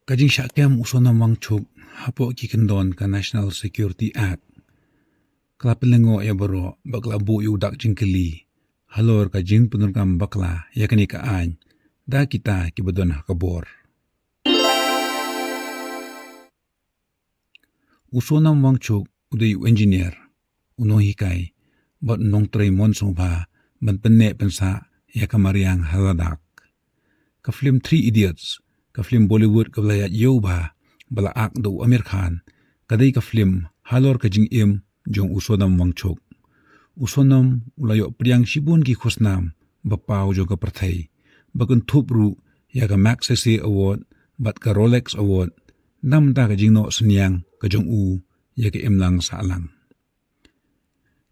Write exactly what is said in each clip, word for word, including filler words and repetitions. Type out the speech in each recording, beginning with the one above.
Ka jingshah kem u Sonam Wangchuk hapoh ki kyndon ka National Security Act ka la pynlyngngoh ïa baroh bad ka la buh ïa u dak jingkylli halor ka jingpyndonkam bakla ïa kane ka aiñ da kita kiba don ha ka bor. U Sonam Wangchuk u dei u engineer, u nonghikai bad u nongtrei mon sngewbha ban pynneh pynsah ïa ka mariang ha Ladakh. Ka film Three Idiots, ka film Bollywood kaba la ïaid ïew bha ba la ak da u Aamir Khan, ka dei ka film halor ka jingim jong u Sonam Wangchuk. U Sonam u la ïoh pdiang shibun ki khusnam ba paw jong ka pyrthei, ba kynthup ruh ïa ka Magsaysay Award bad ka Rolex Award, namar ka jingnoh synñiang ka jong u ïa ka imlang sahlang.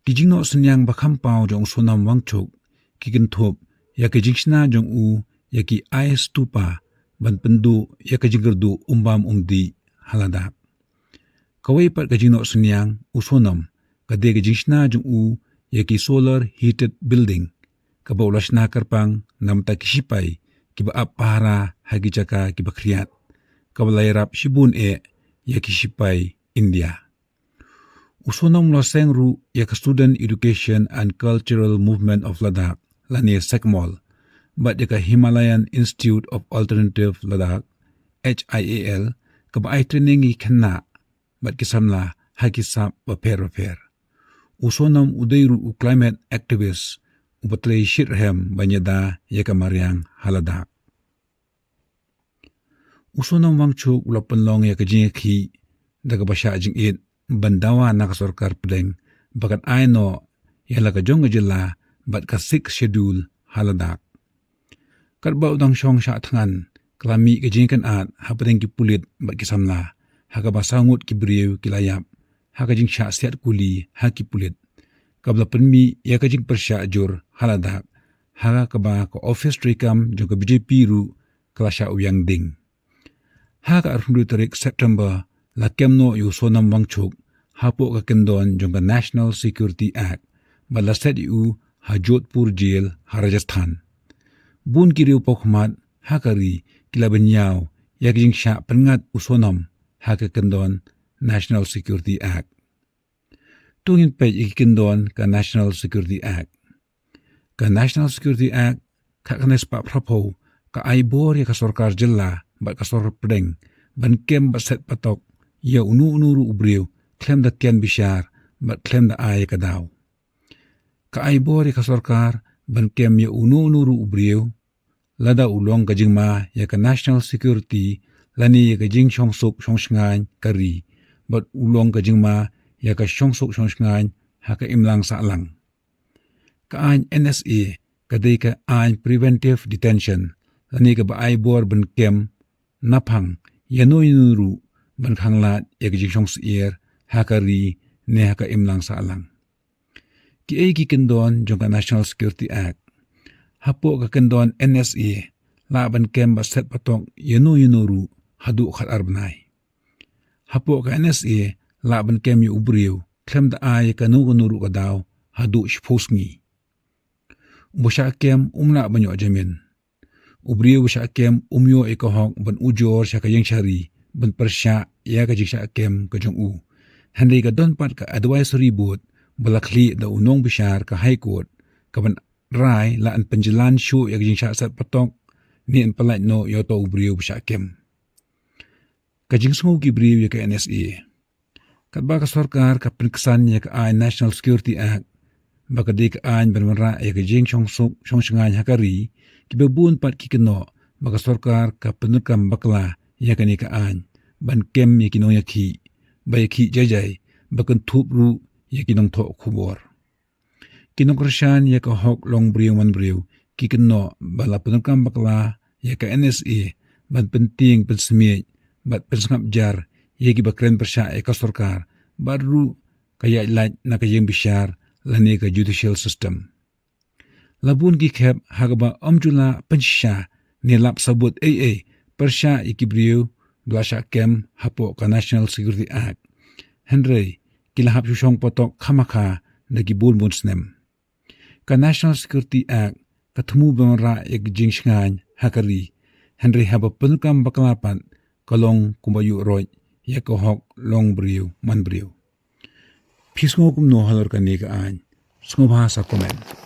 Ki jingnoh synñiang ba kham paw jong u Sonam Wangchuk ki kynthup ïa ka jingshna jong u ïa ki Ai Stupa ban pynduh ïa ka jingkyrduh umbam umdih ha Ladakh. Kawei pat ka jingnoh synñiang u Sonam ka dei ka jingshna jong u ïa ki solar heated building kaba u la shna kyrpang namar ki shipai kiba ap pahara ha ki jaka kiba khriat, kaba la ïarap shibun eh ïa ki shipai India. U Sonam u la seng ruh ïa ka Student Education and Cultural Movement of Ladakh, lane SECMOL, bad ïa ka Himalayan Institute of Alternative Ladakh, H I A L, kaba ai training ïa ki khynnah bad ki samla ha ki sap bapher bapher. U Sonam u dei ruh u climate activist uba trei shitrhem ban ïada ïa ka mariang ha Ladakh. U Sonam Wangchuk u la pynlong ïa ka jingïakhih da kaba shah jingit ban dawa na ka sorkar pdeng ba kan ai noh ïa la ka jong ka jylla bad ka Sixth Schedule ha Ladakh. Katba u dang shong shah thngan, ka la mih ka jingkynad hapdeng ki pulit bad ki samla, ha kaba saw ngut ki briew ki la ïap ha ka jingshah siat kuli ha ki pulit, kaba la pynmih ïa ka jingpyrshah jur ha Ladakh ha kaba ka ophis treikam jong ka B J P ruh ka la shah wiang ding. Ha ka arphew tarik September la kem noh ïa u Sonam Wangchuk hapoh ka kyndon jong ka National Security Act bad la set ïa u ha Jodhpur Jail ha Rajasthan. Bun ki riewpawkhmat ha ka ri ki la bynñiaw ïa ka jingshah pynngat u Sonam ha ka kyndon National Security Act. To ngin peit ïa ki kyndon ka National Security Act. Ka National Security Act khatkhyndai spah phraphew ka ai bor ïa ka sorkar jylla bad ka sorkar pdeng ban kem bad set patok ïa uno uno ruh u briew khlem da tian bishar bad khlem da ai ïa ka daw. Ka ai bor ïa ka sorkar ban kem ïa uno uno ruh u briew, lada u long ka jingma ïa ka national security lane ïa ka jingshongsuk shongshngaiñ ka ri, bad u long ka jingma ïa ka shongsuk shongshngaiñ ha ka imlang sahlang. Ka aiñ N S A ka dei ka aiñ preventive detention, lane kaba ai bor ban kem naphang ïano ïano ruh ban khanglad ïa ka jingshongsyier ha ka ri ne ha ka imlang sahlang. Kiei ki kyndon jong ka National Security Act? Hapoh ka kyndon N S A lah ban kem bad set patok ïano ïano ruh haduh khatar bnai. Hapoh ka N S A lah ban kem ïa u briew khlem da ai ïa kano kano ruh ka daw haduh shiphew sngi. Uba shah kem um lah ban ïoh jamin. U briew ba shah kem um ïoh ïa ka hok ban ujor sha ka ïingshari ban pyrshah ïa ka jingshah kem ka jong u. Hynrei ka don pat ka advisory board ba la khlieh da u nongbishar ka High Court, kaban rai lah ban pynjlan shuh ïa ka jingshah set patok ne ban pyllait noh ïa uto u briew ba shah kem. Ka jingsngew ki briew ïa ka N S A. Katba ka sorkar ka pynksan ïa ka aiñ National Security Act ba ka dei ka aiñ ban wanrah ïa ka jingshongsuk shongshngaiñ ha ka ri, kiba bun pat ki kynnoh ba ka sorkar ka pyndonkam bakla ïa kane ka aiñ ban kem ïa ki nongïakhih ba ïakhih jai jai, ba kynthup ruh ïa ki nongthoh khubor. Ki nongkyrshan ïa ka hok long briew man briew ki kynnoh ba la pyndonkam bakla ïa ka N S A ban pyntieng pynsmiej bad pynsngap jar ïa kiba kren pyrshah ïa ka sorkar, bad ruh ka ïaid lait na ka ïingbishar lane ka judicial system. La bun ki khep ha kaba ym ju lah pynshisha ne lap sabut ei ei pyrshah ïa ki briew ba la shah kem hapoh ka National Security Act. Hynrei ki la hap shu shong patok khamkha da ki bun bun snem. Ka National Security Act ka thmu ban wanrah ïa ka jingshngaiñ ha ka ri, hynrei haba pyndonkam bakla pat ka long kumba ïuh roit ïa ka hok long briew man briew. Phi sngew kumno halor kane ka aiñ? Sngewbha sa comment.